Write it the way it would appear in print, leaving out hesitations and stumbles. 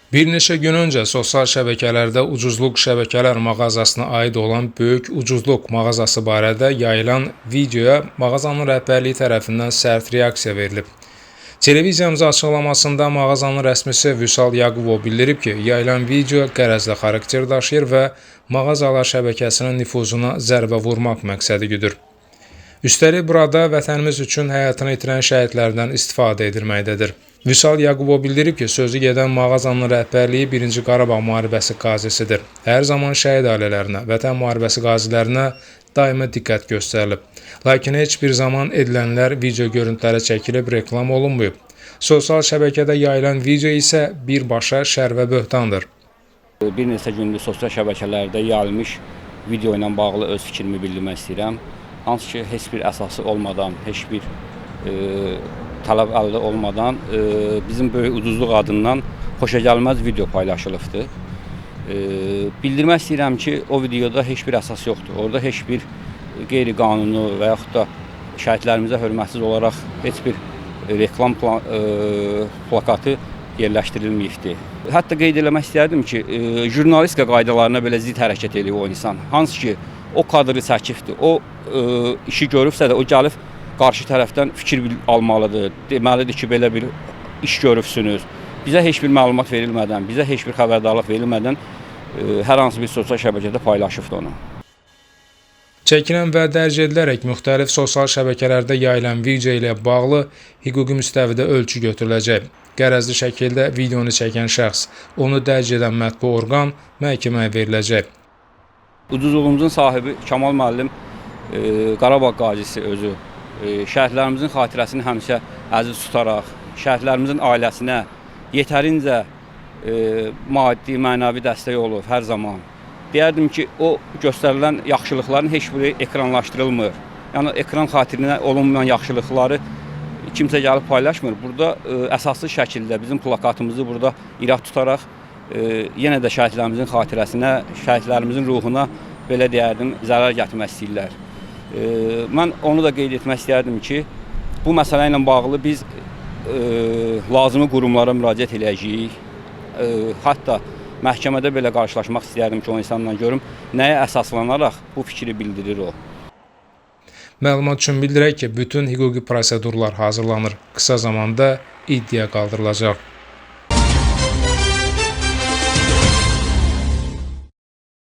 Bir neçə gün öncə sosial şəbəkələrdə Ucuzluq şəbəkələr mağazasına aid olan Böyük Ucuzluq mağazası barədə yayılan videoya mağazanın rəhbərliyi tərəfindən sərt reaksiya verilib. Televiziyamıza açıqlamasında mağazanın rəsmisi Vüsal Yaqubov bildirib ki, yayılan video qərəzli xarakter daşıyır və mağazalar şəbəkəsinin nüfuzuna zərbə vurmaq məqsədi güdür. Üstəlik burada vətənimiz üçün həyatını itirən şəhidlərdən istifadə edilməkdədir. Vüsal Yaqubov bildirib ki, sözü gedən mağazanın rəhbərliyi 1-ci Qarabağ müharibəsi qazisidir. Hər zaman şəhid ailələrinə, vətən müharibəsi qazilərinə daima diqqət göstərilib. Lakin heç bir zaman edilənlər video görüntüləri çəkilib reklam olunmayıb. Sosial şəbəkədə yayılan video isə birbaşa şər və böhtandır. Bir neçə gündür sosial şəbəkələrdə yayılmış video ilə bağlı öz fikrimi bildirmək istəyirəm. Hansı ki, heç bir əsası olmadan, heç bir tələb əldə olmadan bizim Böyük Ucuzluq adından xoşagəlməz video paylaşılıbdır. Bildirmək istəyirəm ki, o videoda heç bir əsas yoxdur. Orada heç bir qeyri-qanuni və yaxud da şəhidlərimizə hörmətsiz olaraq heç bir reklam plakatı yerləşdirilməyibdir. Hətta qeyd eləmək istərdim ki, jurnalistika qaydalarına belə zidd hərəkət eləyir o insan. Hansı ki, o kadrı çəkibdir, o işi görübsə də o gəlib qarşı tərəfdən fikir almalıdır. Deməlidir ki, belə bir iş görübsünüz. Bizə heç bir məlumat verilmədən, bizə heç bir xəbərdarlıq verilmədən hər hansı bir sosial şəbəkədə paylaşıbdır onu. Çəkilən və dərc edilərək müxtəlif sosial şəbəkələrdə yayılan video ilə bağlı hüquqi müstəvidə ölçü götürüləcək. Qərəzli şəkildə videonu çəkən şəxs, onu dərc edən mətbu orqan məhkəməyə veriləcək. Ucuzluğumuzun sahibi Kamal müəllim, Qarabağ qazisi özü, şəhidlərimizin xatirəsini həmişə əziz tutaraq, şəhidlərimizin ailəsinə yetərincə maddi, mənəvi dəstək olub hər zaman. Deyərdim ki, o göstərilən yaxşılıqların heç biri ekranlaşdırılmır. Yəni ekran xatirinə olunmayan yaxşılıqları kimsə gəlib paylaşmır. Burada əsaslı şəkildə bizim plakatımızı burada irad tutaraq yenə də şəhidlərimizin xatirəsinə, şəhidlərimizin ruhuna belə deyərdim, zərər gətirmək istəyirlər. Mən onu da qeyd etmək istərdim ki, bu məsələ ilə bağlı biz lazımi qurumlara müraciət eləyəcəyik. Hətta məhkəmədə belə qarşılaşmaq istərdim ki, o insanla görüm nəyə əsaslanaraq bu fikri bildirir o. Məlumat üçün bildirək ki, bütün hüquqi prosedurlar hazırlanır. Qısa zamanda iddia qaldırılacaq.